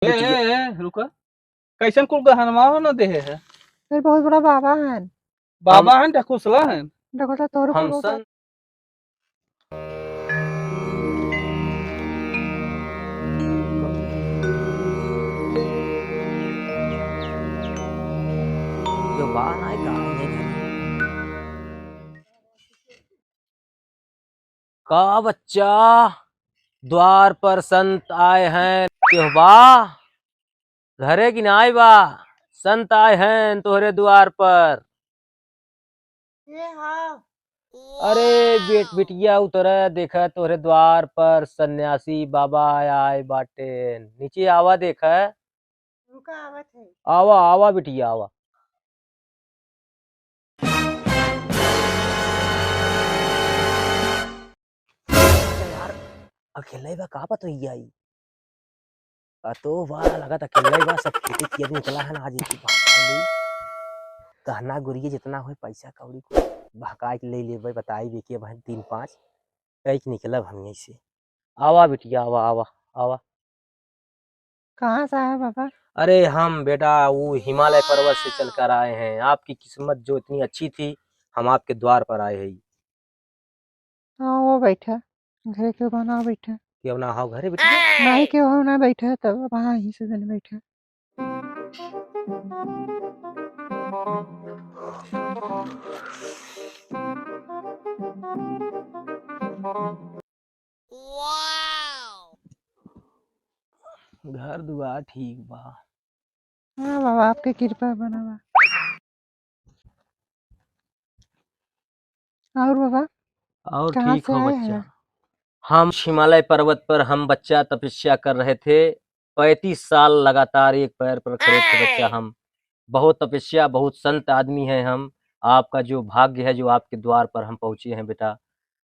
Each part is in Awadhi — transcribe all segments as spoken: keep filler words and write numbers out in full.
ए, ए, ए, रुका। कैसन कुल गहनवा हो न देहे है? फिर बहुत बड़ा बाबा हन। बाबा हम हन, ढकोसला हन। ढकोसला तोहरो हम कुल सन जो बा ना का ये घर। का बच्चा, द्वार पर संत आए हैं, केहू बा? घरे की नाई बा, संत आए हैं तोहरे द्वार पर। ये हाँ। अरे बेट, बिटिया उतरे, देखा तोहरे द्वार पर सन्यासी बाबा आए बाटे। नीचे आवा, देखा। रुका, आवत है। आवा, आवा बिटिया, आवा। यार, अकेले बा, का पता ही आई? पतो बा, लगत अकेले बा, सब खेती किया निकला है ना, आज इनकी बात आ गई। गहना गुरिया जितना होए, पैसा कौड़ी को बहकाए के ले लेबे, बताई बेके बहन तीन पाँच, कई के निकलब हम यहीं से। आवा बिटिया, आवा, आवा, आवा। कहाँ से आए बाबा? अरे हम बेटा, वो हिमालय पर्वत से चल कर आए हैं। आपकी किस्मत जो इतनी अच्छी थी, हम आपके द्वार पर आए हैं। हाँ, वो बैठा, घरे के बना बैठा। क्यों ना हो घरे बिटिया? नहीं, क्यों ना बैठा, तब वहाँ ही से दिन बैठा। घर दुआर ठीक बा। हाँ बाबा, आपके कृपा बना बा। और बाबा, और कहाँ ठीक से हो आए बच्चा? हैं? हम हिमालय पर्वत पर हम बच्चा तपस्या कर रहे थे। पैंतीस साल लगातार एक पैर पर खड़े थे बच्चा हम। बहुत तपस्या, बहुत संत आदमी हैं हम। आपका जो भाग्य है जो आपके द्वार पर हम पहुँचे हैं बेटा।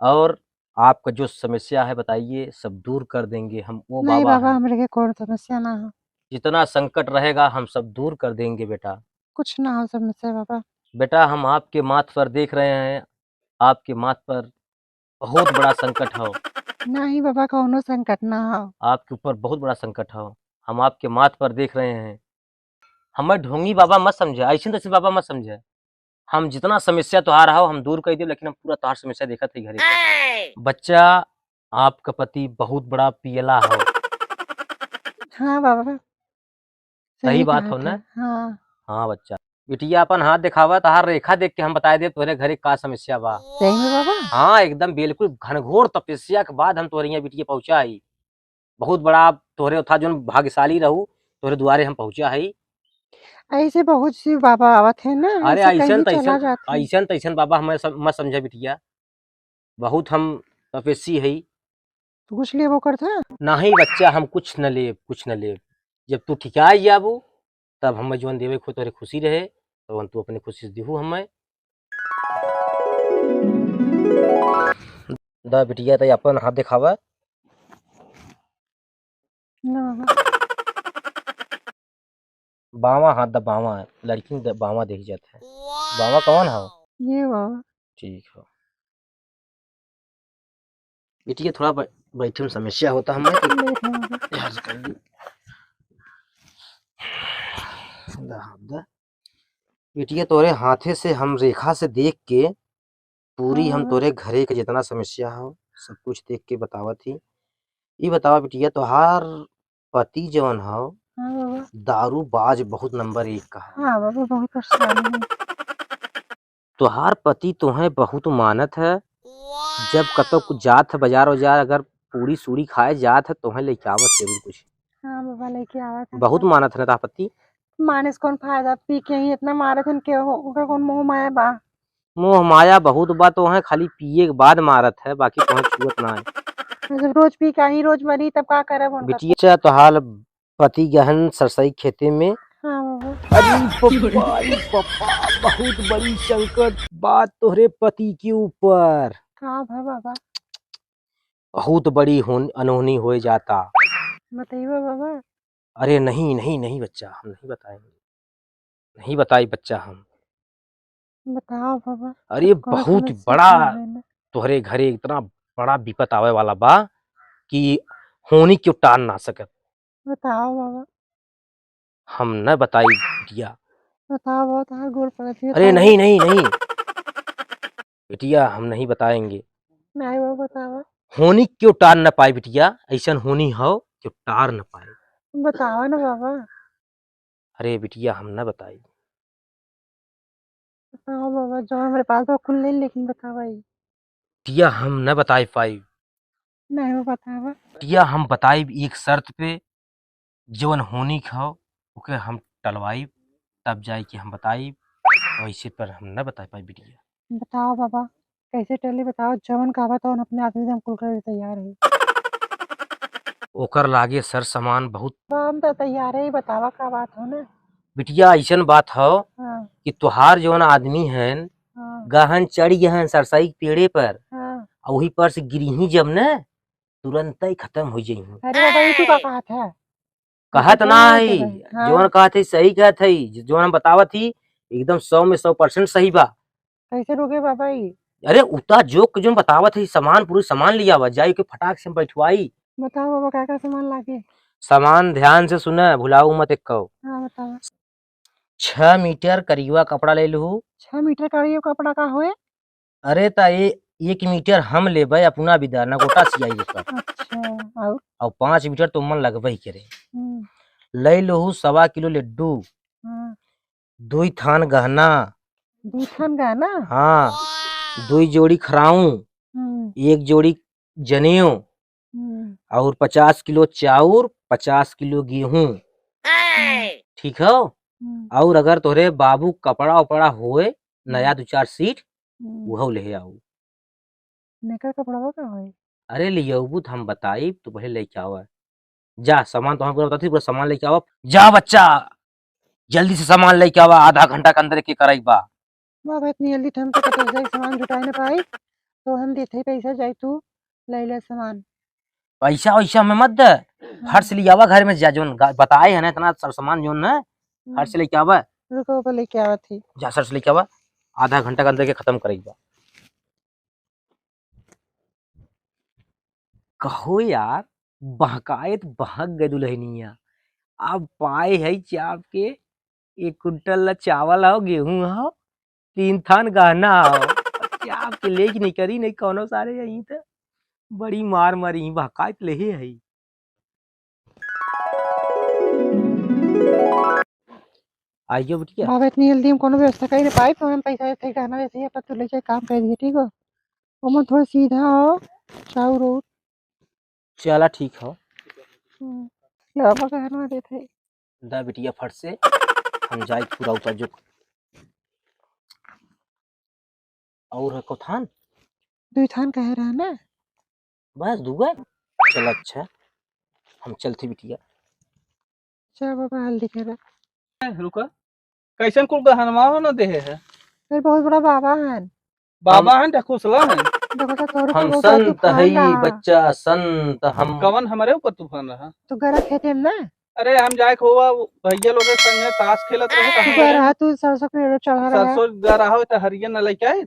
और आपका जो समस्या है बताइए, सब दूर कर देंगे हम। वो नहीं बाबा बाबा, हैं। हमरे के कौन समस्या ना हो। जितना संकट रहेगा हम सब दूर कर देंगे बेटा। कुछ ना हो समस्या बाबा। बेटा हम आपके माथ पर देख रहे हैं, आपके माथ पर बहुत बड़ा संकट हो। नहीं बाबा, कौनो संकट ना हो। आपके ऊपर बहुत बड़ा संकट हो, हम आपके माथ पर देख रहे हैं। हमें ढोंगी बाबा मत समझे, ऐसे तैसे बाबा मत समझे। हम जितना समस्या तोहार हो हम दूर कर देब, लेकिन हम पूरा तोहार समस्या देखत है घरे के। बच्चा, आपका पति बहुत बड़ा पियला हो। हाँ बाबा, सही सही बात कहा हो ना? था। हाँ। हाँ बच्चा, बिटिया अपन हाथ दिखावा, तोहार रेखा देख के हम बताए देब तोहरे घरे का समस्या बा। सही में बाबा? हाँ एकदम बिल्कुल घनघोर तपस्या के बाद हम तोहरे यहाँ बिटिया पहुँचा ही। बहुत बड़ा तोहरे उठा जोन भाग्यशाली रहू, तोहरे दुआरे हम पहुँचा हई। ऐसे बहुत सी बाबा आवत है ना, अरे ऐसे ऐसन कहीं चला तैसन, जात है। ऐसन तैसन बाबा हमें सम-, मत समझा बिटिया, बहुत हम तपस्वी हई। तो कुछ लेबो करता? नहीं बच्चा, हम कुछ न लेब, कुछ न लेब। जब तू ठिकाई जाबू, तब हम जोन देवे को तोहरे खुशी रहे, तो तू अपने खुशी से दिहू हमें। दा बिटिया, तै अपन हाथ दिखावा। ना बाबा। बावां हाथ दा, बावां, लड़की दा, बावां देखी जात है। बावां कौन हो? ये बाबा। ठीक हो। बिटिया, थोड़ा बै-, बैठे में समस्या होता हमें, तो बैठो बाबा। ध्यान से कर ली। दा हाथ दा। बिटिया, तोरे हाथे से हम रेखा से देख के पूरी हम हाँ। तोरे घरे के जितना समस्या हो, सब कुछ देख के बतावत ही। ई बतावा बिटिया, तोहार पति जवन हो, हाँ बाबा। दारूबाज बहुत नंबर एक का है। हाँ बाबा, बहुत परेशान है। तोहार पति तोहे बहुत मानत है। जब कतौ कुछ जात है बाजार उजार, अगर पूड़ी सूड़ी खाए जात है, तोहे लेके आवत जरूर कुछ। हाँ बाबा, लेके आवत है बहुत सब। मानत है ना तोहार पति। माने से कौन फायदा, पी के ही इतना मारत हन के हो, ओकर कौन मोह माया बा? मोह माया बहुत बा तोहे, खाली पिए के बाद मारत है, बाकी तोहे छुअत ना है। जब रोज पी के आई, रोज मरी, तब का करब उनका? बिटिया, तोहार पति गहन सरसई खेते में। हाँ बाबा। अरे पप्पा, अरे पप्पा, बहुत बड़ी संकट बात तोहरे पति के ऊपर। का भा बाबा? बहुत बड़ी होन-, अनहोनी हो जाता। बताइए बाबा। अरे नहीं, नहीं, नहीं बच्चा, हम नहीं बताएंगे, नहीं बताई बच्चा हम। बताओ बाबा, अरे कौन बहुत समस्या बड़ा है ना? तोहरे घरे इतना बड़ा विपत आवे वाला बा कि होनी क्यों टाल ना सकत। बताओ बाबा। हम न बताई बिटिया। बतावा, बहुत हाथ गोड़ पड़त है, अरे बतावा। नहीं, नहीं, नहीं। बिटिया, हम नहीं बताएंगे। नहीं, वो बतावा। होनी क्यों टार न पाए बिटिया, ऐसन होनी हो क्यों टार न पाए। बतावा ना बाबा। अरे बिटिया, हम न बताई। बतावा बाबा, जो हमरे पास बा कुल ले, लेकिन बतावा ई। बिटिया, हम न बताई पाई। नहीं, वो बतावा। बिटिया, हम बताई एक शर्त पे, जवन होनी खाओ, ओके हम टलवाई, तब जाए के हम बताई, वैसे पर हम न बता पाई बिटिया। बतावा बाबा, कैसे टली बतावा, जवन कहबा तवन अपने आदमी से हम कुल करे तैयार है। ओकर लागे सर सामान बहुत। बाबा, हम तो तैयार है, बतावा का बात हो ना। बिटिया, ऐसन बात हो हाँ। कि तोहार जवन आदमी हैं, हाँ। गहन चढ़ गए हैं सरसई के पेड़े पर, हाँ। और वही पर से गिरी ही जब न, तुरंत ही खत्म हो जाई। अरे बाबा, ये तू का कहत है? कहत ना है, हाँ। जवन कहत है, सही कहत है, जवन हम बतावत ही, एकदम सौ में सौ percent सही बा। कैसे रोके बाबा ई? अरे, उता जो, जो हम बतावत है, सामान, पूरी सामान ले आवा, जाई के फटाक से हम बैठवाई। बतावा बाबा, का का सामान लागे? सामान ध्यान से सुना, भुलाऊ मत एक्को। हाँ, बतावा। छह मीटर करिया कपड़ा ले लूहू। छह मीटर करिया कपड़ा का होए? अरे, त ए-, एक मीटर हम लेबै अपना बिदा, नगोटा सियाई जेकर। अच्छा, और? और पाँच मीटर तो मन लगबै करे। हम्म। ले लूहू सवा किलो लड्डू। हाँ। दुई थान गहना। दुई थान गहना? हाँ। दुई जोड़ी खराऊ। हम्म। एक जोड़ी जनेऊ। हम्म। और पचास किलो चाउर, पचास किलो गेहूं। हम्म। ठीक हो? हम्म। और अगर तोहरे बाबू कपड़ा उपड़ा होए, नया हम्म। दो चार सीट, हम्म। उहौ ले आओ। नेकर कपड़वा का होई? अरे, लियौबू त हम बताइब, तू पहले लेके आवा। जा, सामान तो हम पूरा बताती, पूरा सामान लेके आवा। जा बच्चा, जल्दी से सामान लेके आवा, आधा घंटा के अंदर के कराई बा। बाबा, इतनी जल्दी तो हम तो कतई जाई सामान जुटाए न पाई, तो हम देते ही पैसा जाई, तू ले ले सामान। पैसा वैसा हमें मत दे, हम्म। फट से ले आवा घर में जा, जोन गा-, बताए है ना इतना सब सामान जोन है, फट हम्म। से लेके आवा। रुको, वो लेके आवा थी। जा, फट से लेके आवा, आधा घंटा के अंदर के खत्म कराई बा। कहो यार, बहकाए त बहक गए दुल्हनिया। अब पाए है चाप के, एक कुंटल ला चावल आओ, गेहूं आओ, तीन थान गहना आओ। चाप के लेके नहीं करी, नहीं कौनो सारे यहीं त बड़ी मार मारी, बहकाए त लेहे है। आइयो बिटिया। बाबा, इतनी जल्दी हम कोनो व्यवस्था करी ना पाई, तो हम पैसा देते, गहना देते, अपन तू लेके काम कर दिए, ठीक हो? ओमन थोड़ा सीधा हो, चाउर उर। चला ठीक हो। हम्म। बाबा, गहना देते। दा बिटिया फट से, हम जाई पूरा ऊपर जो। और है को थान? दुई थान कहे रहे ना? बस दुआ? चल अच्छा, हम चलती बिटिया। चल बाबा, हल्दी करा। रुका, कैसन कुल गहनवा हो न देहे है? फिर बहुत बड़ा बाबा हन। बाबा हम हन, ढकोसला हन। देखो तो तोहरे हम ऊपर बहुत बड़ा संत तूफान हई रहा। बच्चा, संत हम। कवन हमरे ऊपर तूफान रहा? तू गरा खेते में ना? अरे हम जाए के हुआ, भैया लोग के संगे ताश खेलत रहे, तू कहाँ गरा, गए? तू सरसों के पेड़ चढ़ा रहा। सरसों गरा हो तो हरियन न लेके आए।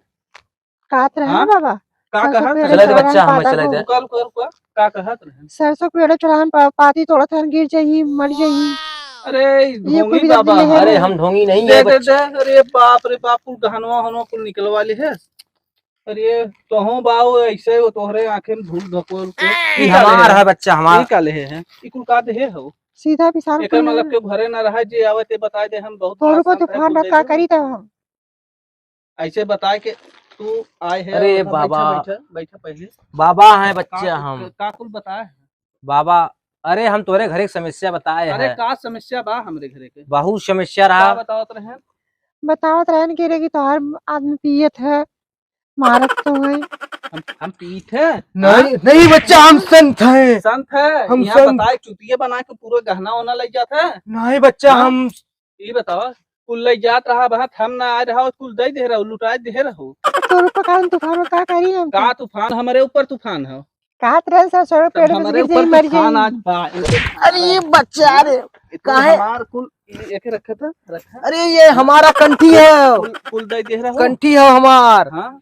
कहत रहे हाँ? ना बाबा, का सरसों कहत? पेड़ चले दे चढ़ा बच्चा, हम हमें पाता चले को। दे। रुका, रुका, रुका, का कहत रहे? सरसों के पेड़ चढ़ान पा-, पाती तोड़त हन, गिर जाई, मर जाई। अरे, ये ढोंगी कुल बाबा। ले अरे, हम ढोंगी नहीं दे, है दे, बच्चा। दे, अरे बाप रे बाप, कुल गहनवा हनवा कुल निकलवा ले है। अरे, तोहो बाऊ ऐसे हो, तोहरे आंखें में धूल धकोल के। ई हमार है बच्चा, हमार। ई का लेहे है? ई कुल का देहे हो? सीधा पिसान एकर कुल मतलब लेहे। केहू घरे ना रहे, जे आवे ते बताए दे, हम बहुत तोहरे को बड़ा तूफान कुल रहा, दे का दे। करी तब हम? ऐसे बताए के तू आए है, अरे बैठा, बाबा। बैठा, बैठा पहले। बाबा हैं बच्चा का, हम। का कुल बताए है? बाबा, अरे हम तोरे घरे के समस्या बताए अरे हैं। का समस्या बा हमरे घरे के? बहुत समस्या रहा। का बतावत रहे? बतावत रहन कि रे कि तोहार आदमी पियत है, मारत तो है। हम, हम पीत है? नहीं, हाँ? नहीं बच्चा, हम संत हैं। संत है? हम यहाँ संत। बताए चुतिया बना के पूरा गहना ओना ले जात है? नहीं बच्चा, हाँ? हम ये बताओ, कुल ले जात रहा बहत, हम ना आए रहा, कुल दे दे रहो, लुटाए दे रहो। तो रुपा का तूफान में का करी हम? का तूफान? हमारे ऊपर तूफान है। कहत रहे सरसों तब पेड़ में हमारे गिर जाई, ऊपर मर तूफान जाई। आज बा। अरे ये बच्चा रे, ये तो काहे? हमार कुल, ये एक रखा था, रखा। अरे ये हमारा कंठी है। कुल, कुल दे दे रहो। कंठी है हमार। हाँ?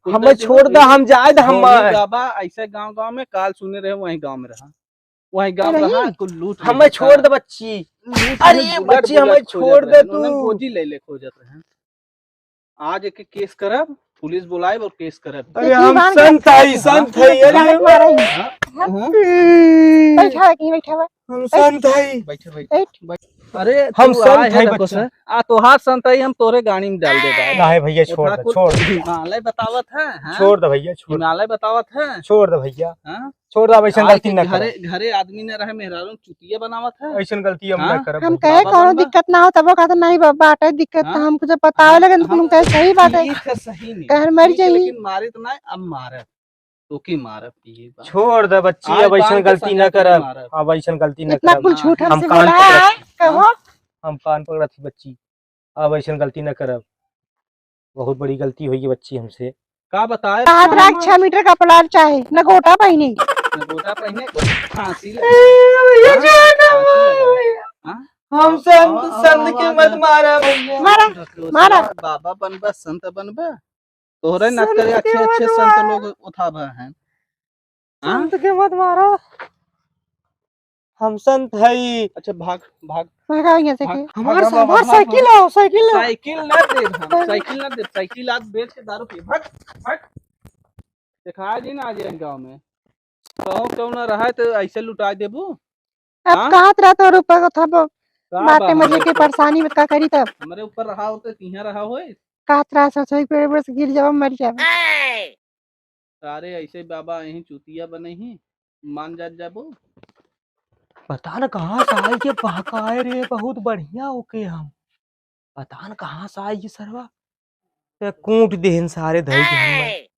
कुल हमें दे दे छोड़ रहो। दा, हम जाए दा, हम ढोंगी आए। बाबा, ऐसे गांव गांव में काल सुने रहे, वहीं गांव में रहा। वही गाँव अरे रहा, कुल लूट हमें लेता। छोड़ दे बच्ची। लूट अरे लूट बच्ची, हमें छोड़ दे तू। गोजी ले ले खोजत रहे। आज एके केस करब, पुलिस बुलाइब और केस करब। अरे हम संत हई, संत हई, अरे। हाँ? हाँ? बैठा है, कहीं बैठा हुआ। हम संत हई। बैठे, बैठे। बैठ। अरे हम तू संत आए है हई बच्चा। आ तोहार संत हई, हम तोरे गाड़ी में डाल देबा। ना है भैया, छोड़ दे, छोड़ दे। हिमालय बतावत है, हाँ? छोड़ दे भैया, छोड़ दे। हिमालय बतावत है। छोड़ दे भैया। हाँ? छोड़ दे, अब ऐसन गलती ना करब। घरे, घरे आदमी न रहे, मेहरारू चुतिया बनावत है। ऐसन गलती हम ना करब। हम कहे कौनो दिक्कत ना हो, तबो कहत नहीं बा-, बाटे दिक्कत, तो हमको जब बतावे लगे तो हम कहे सही बाटे। ठीक है, सही नहीं। कहर मर जाई। लेकिन मारे तो ना, अब मारब। तो की मारब, ये बात। छोड़ दे बच्ची, अब ऐसन गलती ना करब। अब ऐसन गलती ना करब। इतना कुल झूठ हमसे बोला है, कहो। हम कान पकड़त ही बच्ची। अब ऐसन गलती न करब। बहुत बड़ी गलती होई है बच्ची हमसे। का बताए? कहत रहा छह मीटर कपड़ा चाहे, न गोटा पहिने। न गोटा पहिने, फांसी लगे। भैया, हाँ? जान दो, फांसी लगे। भैया। हाँ? हम संत, हाँ, संत के मत मारा भैया। मारा, मारा। बाबा बनबा, संत बनबा। तोहरे ना करे, अच्छे, अच्छे संत लोग उठाबा हैं। हाँ? संत के मत मारा। हम संत हई। अच्छा, भाग, भाग। भागा यहाँ से भाग, के। भाग, हमार भाग, सा-, भाग, हमार भाग, साइकिल भाग। आओ, साइकिल आओ। साइकिल ना देब हम, साइकिल ना देब, साइकिल आज बेच के दारू पिए। भाग, भाग। देखा जी ना आज गाँव में। कहूँ क्यों ना रहा है तो ऐसे लुटा देबू। अब हाँ? कहत रहा तोर ऊपर को था वो। का बाटे बा मजे हमरे के ऊपर? परेशानी में का करी तब? हमरे ऊपर रहा होते, तिहाँ रहा होए। कहत रहा ससुर के ऊपर से गिर जावा, मर जावा। सारे ऐसे बाबा यहीं चूतिया बने ही, मान जात जाबो। पता न कहाँ से आई के बहकाए रे, बहुत बढ़िया ओके हम। पता न कहाँ से आई ये सरवा। ते कूट देहन सारे धई के हम्मे।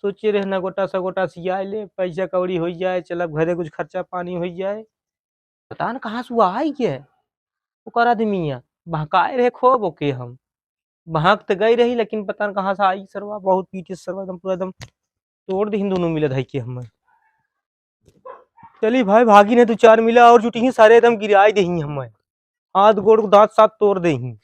सोचे रहे ना गोटा सा गोटा सियाए ले, पैसा कौड़ी होई जाए, चलब घरे कुछ खर्चा पानी होई जाए। पता न कहाँ से वो आई के। ओकर आदमी है, बहकाए रहे खूब ओके हम। बहक त गई रही, लेकिन पता न कहाँ से आई सरवा, बहुत पीटे सरवा, एकदम पूरा एकदम तोड़ देहिन दोनों मिले धई के हम्मे। चली भाई, भागी नहीं तो चार मिला और जुटी ही, सारे एकदम गिराई देही हम्मे। हाथ गोड़ दांत साथ तोड़ देही।